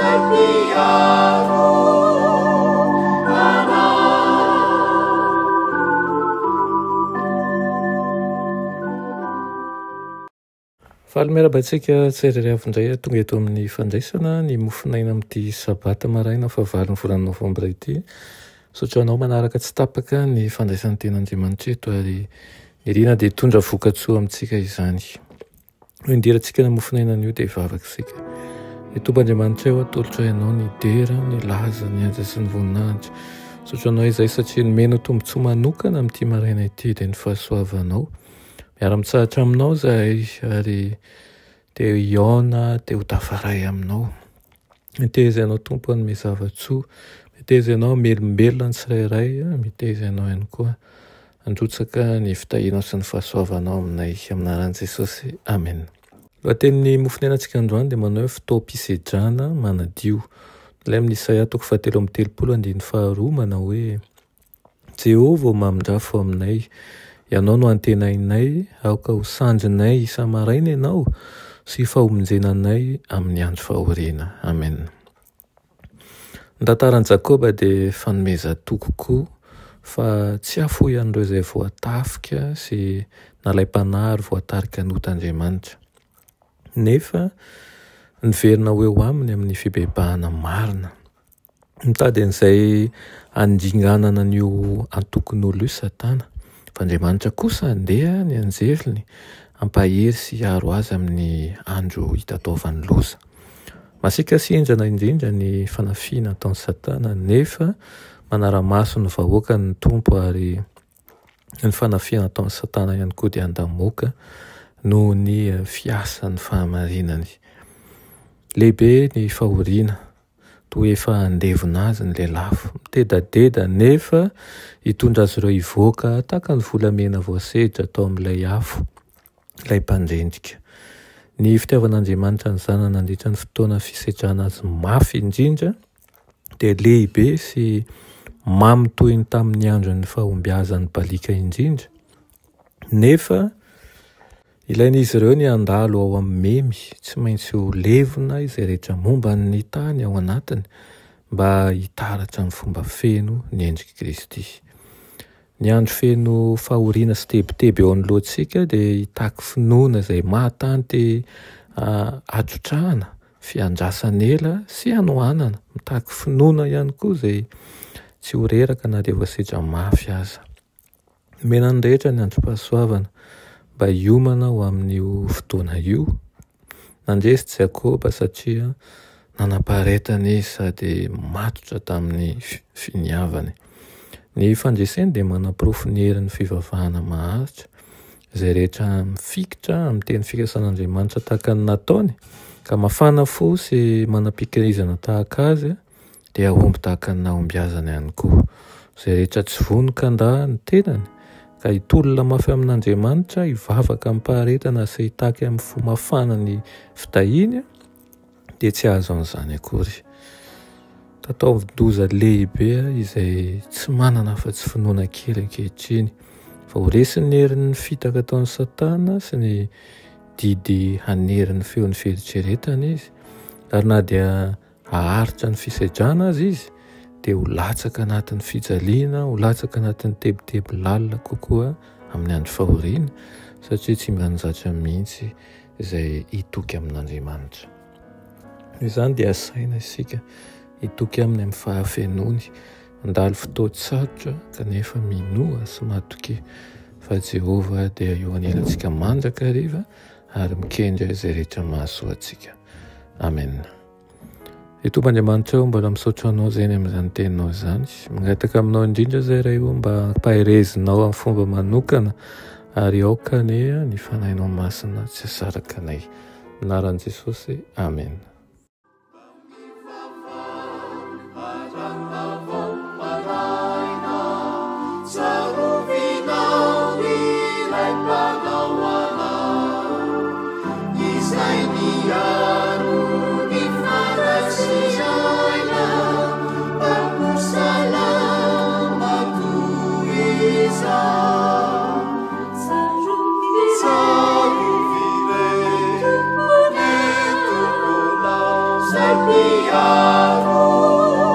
Izay mpiaro anay. Faly miarahaba antsika tsirairay avy indray tonga eto amin'ny fandraisana ny mofon'aina amin'ity sabata maraina fahavalon'ny volana novambra ity. Misaotra anao manaraka tsy tapaka ny fandraisan'ny tenin'Andriamanitra eto ary nirina dia hitondra vokatsoa amintsika izany. No indirantsika ny mofon'aina anio dia hivavaka isika. Ny Tompo Andriamanitra eo atolotra ianao ny dera, ny laza, ny haja sy ny voninahitra. Misaotra anao izay satria nomenao tombontsoa manokana amin'ity maraina ity dia ny fahasoavanao. Miara-mitsahatra aminao izahay ary te hihaona, te ho tafaray aminao. Miteza ianao Tompo hanome zava-tsoa, miteza ianao hamelombelona ny tsirairay, miteza ianao ihany koa handrotsaka ny fitahianao sy ny fahasoavanao aminay. Amin'ny anaran'i Jesosy, Amen. Lohatenin'ny mofon'ainantsika androany dia manao hoe fotoam-pisedrana manadio. Ilay amin'ny Isaia toko fahatelo amby telopolo andininy faharoa manao hoe Jehovah ô mamindrafo aminay, Ianao no antenainay, aoka ho sandrinay isa-maraina Ianao sy famonjena anay amin'ny andro fahoriana. Amen. Ny tantaran'i Jakoba dia fanomezan-toky koa fa tsy hahafoy an'ireo izay voatafika sy nalaim-panahy ary voatarika hanota Andriamanitra. Nefa niverina ho eo aminy amin'ny fibebahana marina. Mitady an'izay handringanana an'io antokon'olona io Satana. Fa Andriamanitra kosa handeha ny anjeliny hampahery sy hiaro azy amin'ny andro hitataovany loza. Masiaka sy henjana indrindra ny fanafiana ataon'i Satana, nefa manara-maso ny vahoakany ny Tompo ary ny fanafihana ataon'i Satana ihany koa dia handamoaka noho ny fiasan'ny fahamarinany. Lehibe ny fahoriana. Toa efa handevona azy ny lelafo. Mitedadeda nefa hitondra azy ireo hivoaka tahaka ny volamena voasedra tao amin'ilay afo ilay mpandrendrika. Ny fitiavan'Andriamanitra ny Zanany nandritra ny fotoana fisedrana azy mafy indrindra dia lehibe sy mamy toy ny tamin'ny andron'ny fahombiazan'ny baliaka indrindra. Nefa Ilain'izy ireo ny handalo ao amin'ny memy, tsy maintsy ho levona izay rehetra momba ny tany ao anatiny mba hitaratra amin'ny fomba feno ny endrik'i Kristy. Ny andro feno fahoriana sy tebiteby eo anoloantsika dia hitaky finoana izay mahatanty hatrotrahana, fiandrasana ela sy hanoanana. Mitaky finoana ihany koa izay tsy ho reraka na dia voasedra mafy aza. Nomena ny rehetra ny androm-pahasoavana mba hiomana ho amin'io fotoana io. Nandresy Jakoba satria nanam-paharetana izy sady matotra tamin'ny finiavany. Ny fandreseny dia manaporofo ny herin'ny fivavahana maharitra. Izay rehetra mifikitra amin'ny teny fikasan'Andriamanitra tahaka ny nataony, ka mafana fo sy manam-pikirizana tahaka azy, dia hahomby tahaka ny nahombiazany ihany koa. Izay rehetra tsy vonon-kandà ny tenany, ka hitolona mafy amin'Andriamanitra, hivavaka amim-paharetana sy hitaky amin'ny fo mafana ny fitahiany, dia tsy hahazo an'izany akory. Tataovin-doza lehibe izay tsy manana afa-tsy finoana kely ankehitriny, fa ho resin'ny herin'ny fitaka ataon'i Satana sy ny didy hanery ny feon'ny fieritreretany izy, ary na dia haharitra ny fisedrana aza izy dia ho latsaka anatin'ny fijaliana, ho latsaka anatin'ny tebiteby lalina kokoa amin'ny andro fahoriana, satria tsy mba nizatra mihitsy izay hitoky amin'Andriamanitra. Noho izany dia asaina isika hitoky aminy amin'ny fahafenoany, handalo fotoan-tsarotra kanefa minoa sy matokia fa Jehovah dia eo anelantsika mandrakariva ary mikendry izay rehetra mahasoa antsika. Amen. Ry Tompo Andriamanitra ô, mbola misaotra Anao izay ny amin'izany teninao izany. Mangataka aminao indrindra izay Ray ô mba ampaherezinao amin'ny fomba manokana ary aoka anie ny Fanahinao Masina tsy hasaraka anay. Amin'ny anaran'i Jesosy, Amen. Hiaro.